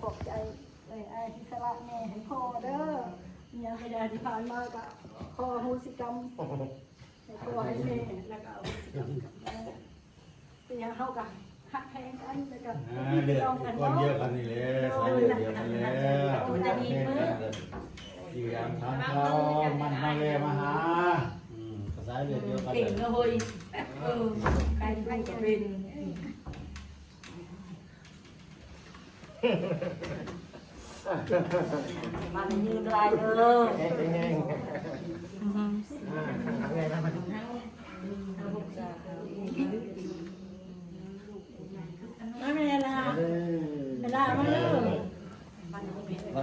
ຂອບໃຈເອື້ອຍອ້າຍທີ່ສະຫຼະແມ່ໃຫ້ພໍ່ເດີ. ອີ່ຫຍັງກໍຢ່າທີ່ຜ່ານມາກໍຂໍອະໂຫສິກຳໃຫ້ພໍ່ໃຫ້ແມ່ ແລ້ວກໍອະໂຫສິກຳກັບແມ່ ເປັນຫຍັງເຮົາກໍຮັກແພງກັນ ແລ້ວກໍ ອ່າ ພີ່ນ້ອງກັນເນາະ ເລືອດກ້ອນດຽວກັນນີ້ແຫຼະ ສາຍເລືອດດຽວກັນແລ້ວ ມັນຈະມີມື້ ຢູ່ຢາມຖາມຂ່າວ ມັນມາແລມາຫາ ອືມ ກໍສາຍເລືອດດຽວກັນ ເກັ່ງເນາະເຮີ້ຍ ເອີ ໃຜເປັນກໍເປັນ. ມັນຍືນຫຼາຍເດີ ແຮງໆ ອືມ ມາແມ່ລະ ເວລາມາເດີ ມັນ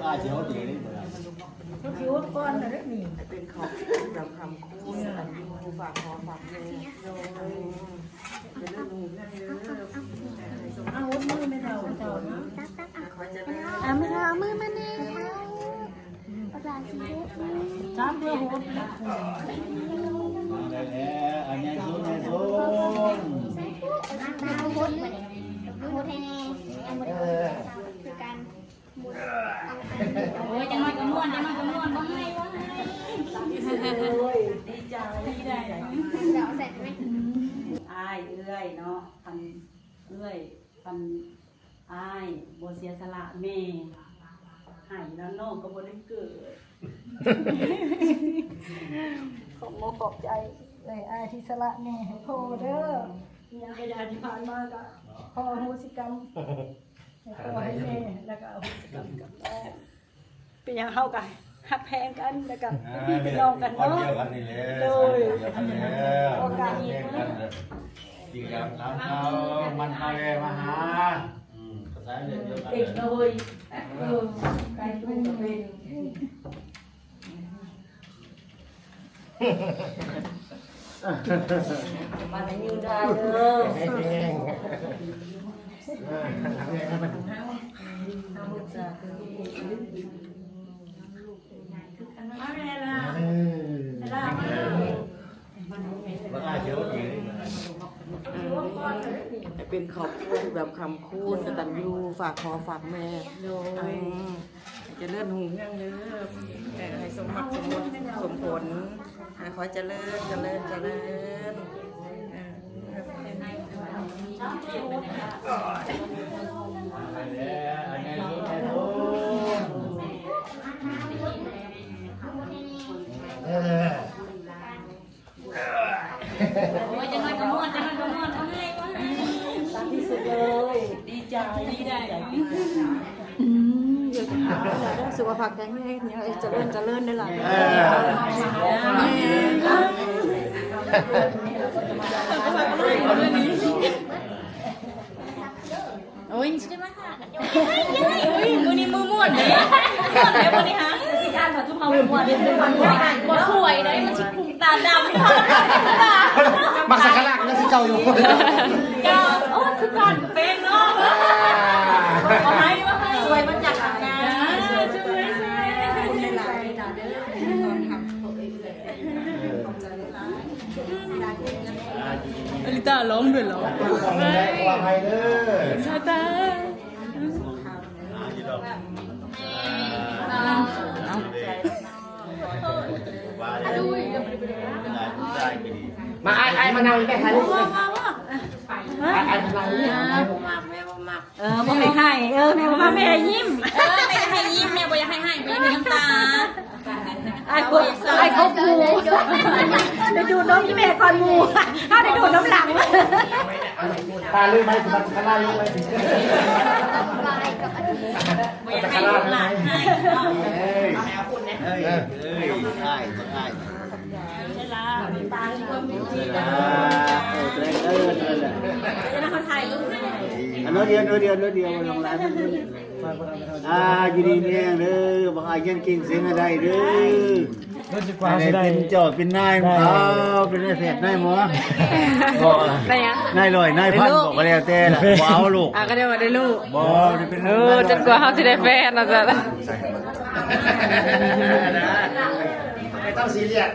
ອາດຊິຮອດດີນີ້ບໍ່ໄດ້ ມັນຊິຮອດກ່ອນນະເດ້ນີ້ ເປັນຂອບຄຸນສຳຄັນຄູນ ອັນຢູ່ຝາກພໍ່ຝາກແມ່ ເອົາຫົດມືແມ່ເຖົ້າເຈົ້ານະ ເອົາແມ່ເຖົ້າເອົາມືມາແດ່ ປາສາດຊິເຮັດ ຈັບເພື່ອຫົດ ມາແລ້ວ ອັນໃຫຍ່ສຸດ ໃຫຍ່ສຸດ ຫົດ ຫົດໃຫ້ແນ່ ຍັງບໍ່ໄດ້ ຄືກັນ. ໂອ້ຍ ຈັກໜ້ອຍກໍມ່ວນ ຈັກໜ້ອຍກໍມ່ວນ ບໍ່ໃຫ້ ບໍ່ໃຫ້ ໂອ້ຍ ດີໃຈ ດີໃຈ ເອົາໃສ່ໄດ້ໄໝ? ອ້າຍເອື້ອຍເນາະ ອັນເອື້ອຍ ອັນອ້າຍບໍ່ເສຍສະຫຼະແມ່ໃຫ້ ແລ້ວນ້ອງກໍບໍ່ໄດ້ເກີດ. ຂອບອົກຂອບໃຈເອື້ອຍອ້າຍທີ່ສະຫຼະແມ່ໃຫ້ພໍ່ເດີ ອີ່ຫຍັງກໍຢ່າທີ່ຜ່ານມາກໍຂໍອະໂຫສິກຳ ໃຫ້ພໍ່ໃຫ້ແມ່ ແລ້ວກໍອະໂຫສິກຳກັບນ້ອງ ເປັນຫຍັງເຮົາກໍຮັກແພງກັນ ແລ້ວກໍ ອ່າ ພີ່ນ້ອງກັນເນາະ ເລືອດກ້ອນດຽວກັນນີ້ແຫຼະ ໂດຍ ສາຍເລືອດດຽວກັນແລ້ວ ໂອກາດ ຢູ່ຢາມຖາມຂ່າວ ມັນມາແລມາຫາ ອືມ ກໍສາຍເລືອດດຽວກັນ ເກັ່ງເນາະເຮີ້ຍ ເອີ ໃຜເປັນກໍເປັນ. ມັນຍືນຫຼາຍເດີ ມາແມ່ລະ ເວລາມາເດີ ເປັນຄອບຄົວທີ່ແບບຄ້ຳຄູນ ກະຕັນຍູ ຝາກພໍ່ຝາກແມ່ ໂດຍ ອືມ ຈະເລີນຮຸ່ງເຮືອງເດີ ເອີ ໃຫ້ສົມຫວັງສົມຜົນ ໃຫ້ຂໍໃຫ້ຈະເລີນ ຈະເລີນ ຈະເລີນ ເອີ ເອີ. ໂອ້ຍ ຈັກໜ້ອຍກໍມ່ວນ ຈັກໜ້ອຍກໍມ່ວນ ບໍ່ໃຫ້ ບໍ່ໃຫ້ ທີ່ສຸດເລີຍ ດີໃຈ ດີໃຈ ອືມ ເດີ ສຸຂະພາບແຂງແຮງ ເອີ ຈະເລີນ ຈະເລີນເດີຫຼານ ເອີ ໂອ້ຍ ຊິໄດ້ມາ ອຸ້ຍ ມື້ນີ້ມື້ມ່ວນເດ້ ມ່ວນເດ້ມື້ນີ້ຫາ ຊິການວ່າຊຸມເຮົາມ່ວນເດ້ ບໍ່ສວຍເດ້ ມັນຊິພຸ້ງຕາດຳ ມັກສັກກະລາດຍັງຄືເກົ່າຢູ່ ເຈົ້າ ໂອ້ ຄືການກະເປງເນາະ ບໍ່ໃຫ້ ບໍ່ໃຫ້ ສວຍມາຈາກທາງໜ້າ ເອີ ສວຍ ສວຍ ອາລິຕາຮ້ອງດ້ວຍເຫຼືອ ຕາ ມາ ອ້າຍ ອ້າຍ ມານັ່ງນີ້ແມ່ ຖ່າຍຮູບ ອ້າຍ ອ້າຍ ມານັ່ງນີ້ ເອີ ບໍ່ໃຫ້ໄຫ້ ເອີ ແມ່ບໍ່ມາ ແມ່ຍິ້ມ ເອີ ແມ່ຢາກໃຫ້ຍິ້ມ ແມ່ບໍ່ຢາກໃຫ້ໄຫ້ ບໍ່ຢາກມີນ້ຳຕາ ອ້າຍກົບ ອ້າຍກົບໝູ່ ໄດ້ດູດນົມອີ່ແມ່ກ່ອນໝູ່ ເຮົາໄດ້ດູດນົມຫຼັງ ຕາລືມໄວ້ ມັນຂະໜາດລືມໄວ້ ບໍ່ຢາກໃຫ້ລູກຫຼານໃຫ້ເນາະ ເອີຍ ເອີຍ ເອີຍ ອ້າຍ ອ້າຍ ເວລາ ເວລາ ເອີ ເອີ ເອີ ອັນນັ້ນດຽວ ດຽວ ດຽວ ດຽວ ລອງລາຍ ອ່າ ຢູ່ດີມີແຮງເດີ ບັກອາຍຮຽນເກັ່ງ ເສັງໃຫ້ໄດ້ເດີ ໃຫ້ໄດ້ເປັນເຈົ້າເປັນນາຍເຂົາ ເປັນນາຍແພດນາຍໝໍ ບໍ່ ນາຍຮ້ອຍນາຍພັນ ບໍ່ ກໍແລ້ວແຕ່ລະ ບໍ່ເອົາລູກ ອ່າ ກໍໄດ້ວ່າໄດ້ລູກ ບໍ່ ໄດ້ເປັນ ເອີ ຈົນກວ່າເຮົາຊິໄດ້ແຟນວ່າຊັ້ນ ບໍ່ຕ້ອງຊີຣຽສ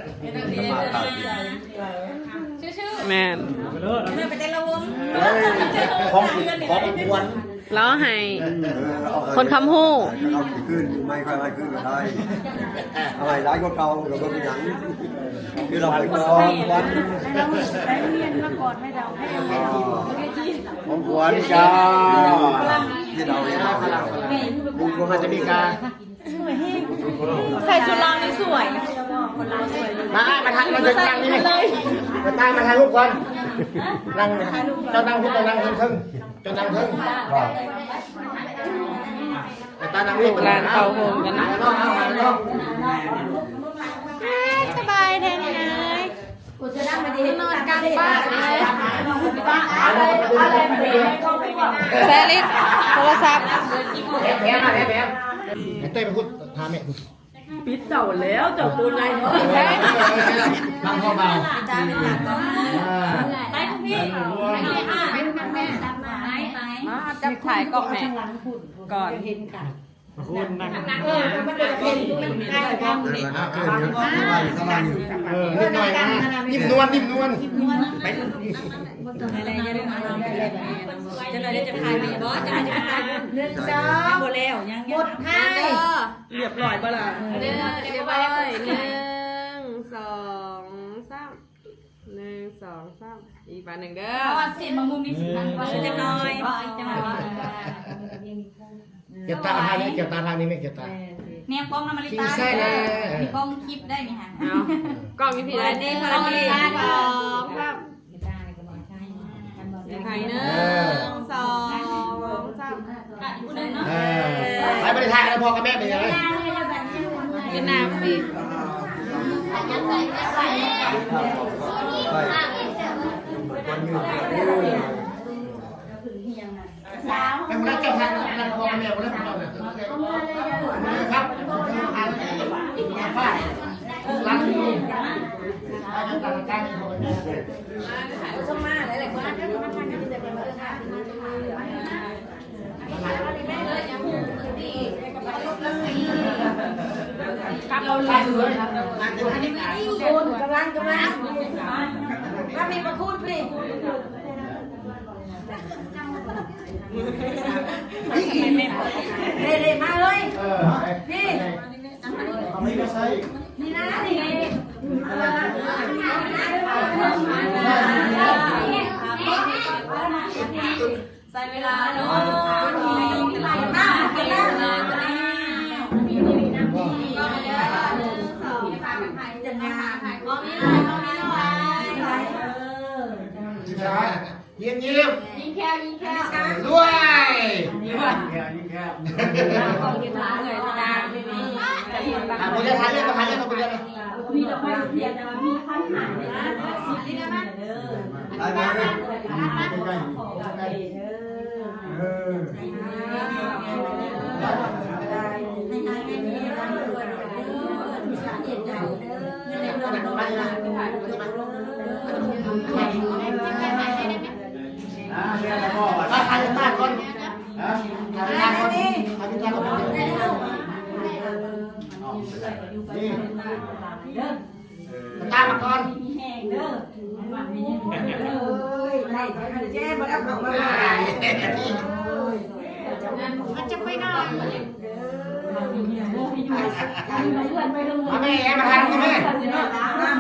ຊື່ໆ ແມ່ນ ເດີ ໄປແຕ່ລະວົງ ເອີຍ ຂອງ ຂອງຂວັນ ລາວໃຫ້ ເອີ ເອົາ ຄົນຄຳຮູ້ ເອົາຄືນ ໃໝ່ຄ່ອຍໃຫ້ຄືນກໍໄດ້ ເອົາໃຫ້ຫຼາຍກວ່າເກົ່າກໍບໍ່ເປັນຫຍັງ ຄືລາວໃຫ້ຂອງຂວັນ ຂອງຂວັນເຈົ້າ ເຮັດເອົາ ເຮັດເອົາ ເຮັດເອົາ ອາດຈະມີກາ ໃສ່ຊຸດລາວນີ້ສວຍ ມາອ້າຍ ມາຖ່າຍ ມາເດີນທາງນີ້ ມາຕາຍ ມາຖ່າຍຮູບກ່ອນ ນັ່ງ ເຈົ້ານັ່ງພຸ້ນ ເຈົ້ານັ່ງເທິງ ເຈົ້ານັ່ງເທິງ ມາຕາຍ ນັ່ງ ລູກຫຼານເປົ່າໂຮມກັນນະ ສະບາຍແທ້ນີ້ນາຍ. ນອນກາງບ້ານເລີຍ ແຊລິດ ໂທລະສັບ ແຖມມາ ແຖມ ແຖມ ໃຫ້ເຕ້ຍໄປພຸ້ນ ຫາແມ່ພຸ້ນ ປິດເຈົ້າແລ້ວ ເຈົ້າໂຕໃຫຍ່ເນາະ ບັງພໍ່ບ່າວ ໄປພຸ້ນພີ່ ໄປ ໄປ ມາ ຈັບຖ່າຍກ້ອງແມ່ກ່ອນ ເອີ ມັນເປັນ ມັນເປັນການ ເອີ ນິດໜ້ອຍນະ ຍິ້ມນວນ ຍິ້ມນວນ ໄປ ຈັກໜ້ອຍໄດ້ຈະຖ່າຍແມ່ບໍ່ ຈັກໜ້ອຍຈະຖ່າຍ ໜຶ່ງ ສອງ ຍັງບໍ່ແລ້ວ ຍັງ ໝົດທ້າຍ ຮຽບຮ້ອຍບໍ່ລະ ເອີ ຮຽບຮ້ອຍ ໜຶ່ງ ສອງ ສາມ ໜຶ່ງ ສອງ ສາມ ອີກບາດໜຶ່ງເດີ ເອົາເສັ້ນມາມຸມນີ້ ເອີ ຈັກໜ້ອຍ ຈັກໜ້ອຍ ແກ້ວຕາທາງນີ້ ແກ້ວຕາທາງນີ້ແມ່ ແກ້ວຕາ ແນມກ້ອງນຳມາລິຕາ ມີກ້ອງຄລິບໄດ້ນີ້ຫະ ເອົາ ກ້ອງຢູ່ພີ້ ພາລະດີ ພາລະດີ ໜຶ່ງ ສອງ ສາມ ເອີ ໄປ ບໍ່ໄດ້ຖ່າຍກັນ ພໍ່ກັບແມ່ເປັນຫຍັງ ເປັນນາງ ໄປບໍ່ໄດ້ ເຈົ້າທ່ານ ທ່ານພໍ່ແມ່ບໍ່ໄດ້ ເຈົ້ານະ ເອີ ຄັບ ຫຼານ ກັບເຮົາເລີຍ ໂອນກຳລັງ ກຳລັງ ມາພີ້ ມາຄູດພີ້. ເດ ເດ ມາເລີຍ ເອີ ພີ້ ເອົາໄປໃສ່ ນີ້ນະ ນີ້ ໃຊ້ເວລາເນາະ ມາ ມາ ມາ ມາ ເອີ ຍິ້ມ ຍິ້ມ ຍິ້ມແຂ້ວ ຍິ້ມແຂ້ວ ລວຍ ຍິ້ມແຂ້ວ ຍິ້ມແຂ້ວ ອ່ະ ບໍ່ໄດ້ຖ່າຍເລື່ອງ ບໍ່ຖ່າຍເລື່ອງ ບໍ່ເປັນຫຍັງ ມີດອກໄມ້ ດອກທຽນ ແຕ່ວ່າມີຄຳຖາມໃນການເດີ ໄປ ໄປ ໄປ ໃກ້ໆ ໃກ້ໆ ເອີ ມາຖ່າຍຮູບຕາກ່ອນ ຮະ ຖ່າຍຮູບຕາກ່ອນ ຖ່າຍຮູບຕາກ່ອນ ນີ້ ຕາມມາກ່ອນ ເອີຍ ເຈົ້າບໍ່ໄດ້ເຂົ້າມາ ມັນຈະໄປນອນ ມາແມ່ ມາທາງນີ້ແມ່ ມາ ມາ ມາ ມ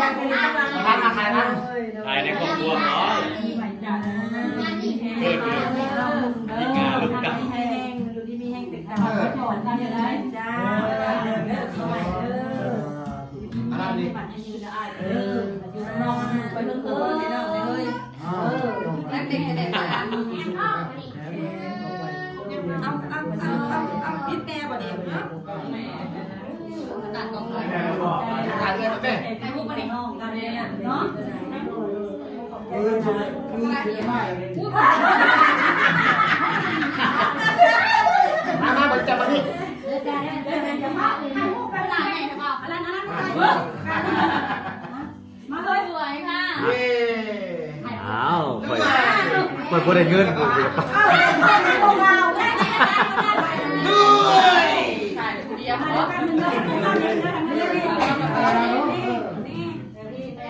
າ ມາ ມາ ຖ່າຍໃນຄອບຄົວເນາະ ເອີ ເອີ ມີການລົງກັນ ເອີ ອັນນັ້ນນີ້ ເອີ ຢູ່ນອກໄປເບິ່ງເອີຍ ເອີ ເອີ ເອີ ເອີ ເອົາ ເອົາ ເອົາ ເອົາ ເອົາ ຜິດແນ່ບໍ່ນີ້ ຮະ? ຖ່າຍເອື້ອຍແມ່ ຖ່າຍຮູບມານີ້ ເນາະ ເອີ ມາ ມາ ມາ ຈັບມານີ້ ມາເລີຍ ສວຍຄ່ະ ເຢ້ ອ້າວ ຂ້ອຍ ຂ້ອຍບໍ່ໄດ້ເງິນ ຂ້ອຍບໍ່ໄດ້ປະ ດ້ວຍ ດຽວ ນີ້ ນີ້ ນີ້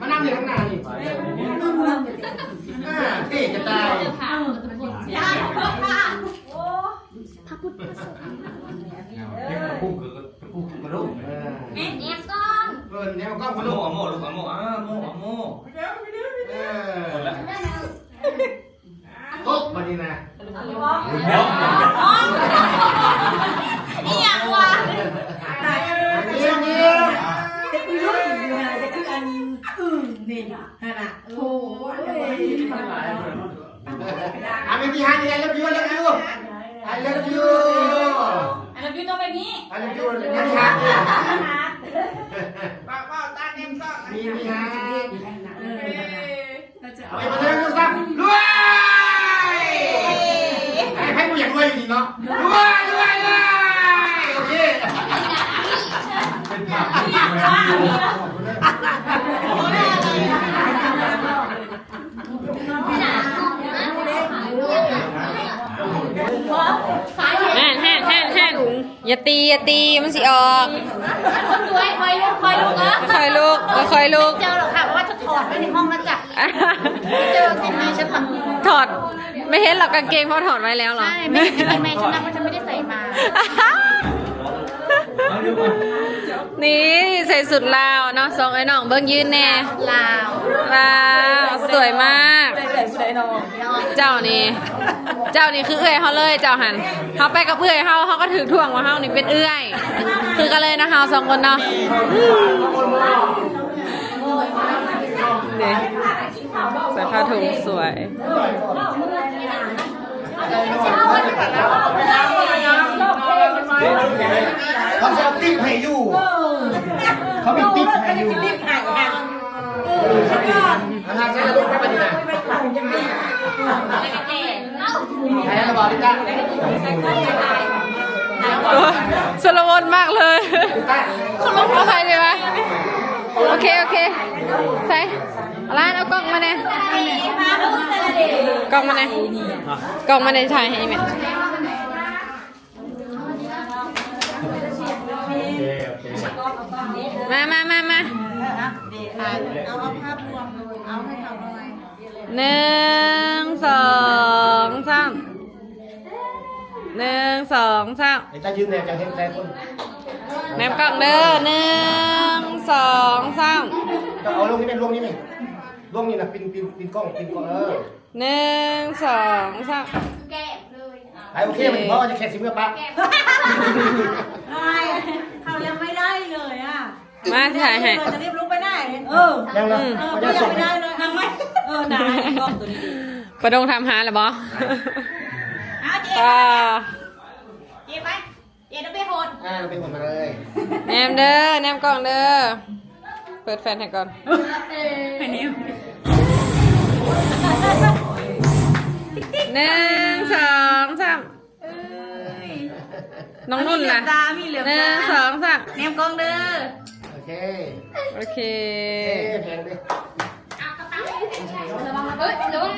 ມານັ່ງຢູ່ຂ້າງໜ້ານີ້ ອ່າ ເທ່ຈະຕາຍ ເຈົ້າຂ້າ ໂອ້ ພະພຸດພະສົງ ເອີ ເອີ ແມ່ນແອບກ້ອງ ເອີ ແນວກ້ອງ ອະໂມ ອະໂມ ລູກ ອະໂມ ອາໂມ ອະໂມ ເອີ ໂຕະ ບັດນີ້ນະ ອີ່ຫຍັງວະ ຕາຍ ເອີ ເອີ ແຕ່ຄືລຸ້ນຢູ່ຫັ້ນ ແຕ່ຄືອັນ ອືມ ນີ້ນະ ຫັ້ນນະ ໂອ້ຍ ອາ ເບບີຮາກ I love you I love you I love you I love you ຕ້ອງແບບນີ້ I love you ເບບີຮາກ ເວົ້າ ເວົ້າຕາມແນມກ້ອງ ເບບີຮາກ ເອີ ເອົາໄປເບິ່ງ ໜຶ່ງ ສອງ ສາມ ລວຍ! ດ້ວຍຢູ່ນີ້ເນາະ ດ້ວຍ ດ້ວຍ ດ້ວຍ ໂອເຄ ເປັນພາບທີ່ສວຍງາມ ຫັ້ນ ຫັ້ນ ຫັ້ນ ຫັ້ນ ຢ່າຕີ ຢ່າຕີ ມັນຊິອອກ ສວຍ ຄ່ອຍລຸກ ຄ່ອຍລຸກເນາະ ຄ່ອຍລຸກ ຄ່ອຍລຸກ ເຈີດອກຄ່ະ ເພາະວ່າຈະຖອດໄວ້ໃນຫ້ອງນະຈະ ເຈີກາງເກງໃນ ໃນຊັ້ນຫຼັງ ຖອດ ໄມ່ເຫັນເຫຼືອກາງເກງ ເພາະຖອດໄວ້ແລ້ວເນາະ ໃຊ່ ໄມ່ເຫັນກາງເກງໃນຊັ້ນຫຼັງ ມັນຈະໄມ່ໄດ້ໃສ່ມາ ນີ້ໃສ່ຊຸດລາວເນາະ ສອງເອື້ອຍນ້ອງເບິ່ງ ຢືນແດ່ ລາວ ລາວ ສວຍມາກ ເຈົ້ານີ້ ເຈົ້ານີ້ຄືເອື້ອຍເຮົາເລີຍ ເຈົ້າຫັ້ນ ເຮົາໄປກັບເອື້ອຍເຮົາ ເຮົາກໍຖືກທ້ວງວ່າເຮົານີ້ເປັນເອື້ອຍ ຄືກັນເລີຍນະ ເຮົາສອງຄົນເນາະ ເດ້ ໃສ່ຜ້າຖົງສວຍ ເຂົາຊິເອົາຕິບໃຫ້ຢູ່ ເຂົາມີຕິບໃຫ້ຢູ່ ອາຫານໃສ່ລະລຸກໄປບັດນີ້ນະ ໃຫ້ລະບາລິຕາ ໂອ້ຍ ຊົນລະວົນມາກເລີຍ ເອົາໃຜດີວະ ໂອເຄ ໂອເຄ ໃສ່ ອາລານ ເອົາກ້ອງມາແດ່ ກ້ອງມາແດ່ ກ້ອງມາແດ່ ຖ່າຍໃຫ້ແມ່ ມາ ມາ ມາ ມາ ເອີ ເອົາ ເອົາພາບລວມ ເອົາໃຫ້ເຂົາໜ່ອຍ ໜຶ່ງ ສອງ ສາມ ໜຶ່ງ ສອງ ສາມ ໃຫ້ຕາຢືນແດ່ ຈະເຫັນໃຈຄົນ ແນມກ້ອງເດີ ໜຶ່ງ ສອງ ສາມ ເຈົ້າເອົາລົງນີ້ແມ່ນ ລົງນີ້ແມ່ນ ລົງນີ້ນະ ປິ່ນ ປິ່ນ ປິ່ນກ້ອງ ປິ່ນກ້ອງ ເອີ ໜຶ່ງ ສອງ ສາມ ໄປ ໂອເຄ ບັດນີ້ພໍ ຈະແຂກຊິເມືອປະ ເຂົາຍັງໄມ່ໄດ້ເລີຍອະ ມາຊິຖ່າຍໃຫ້ ຈະຣີບລຸກໄປໄດ້ ເອີ ຍັງນະ ອືມ ເຂົາຍັງສົ່ງ ຍັງໄມ່ໄດ້ເລີຍ ຍັງໄມ່ ເອີ ນາ ກ້ອງໂຕນີ້ ປາດົງຖາມຫາແລ້ວບໍ່ ເອົາເຈ ອ່າ ເຈໄປ ເຈໄປໂຫດ ອ່າ ໄປໂຫດມາເລີຍ ແນມເດີ ແນມກ້ອງເດີ ເປີດແຟນໃຫ້ກ່ອນ ໃຫ້ແນມ ໜຶ່ງ ສອງ ສາມ ເອີຍ ນ້ອງນຸ່ນລະ ມີເຫຼືອບຕາ ມີເຫຼືອບຕາ ໜຶ່ງ ສອງ ສາມ ແນມກ້ອງເດີ ໂອເຄ ໂອເຄ ເອີ ແພງເດ້ ເອົາກະເປົາ ເອີຍ ລະວັງ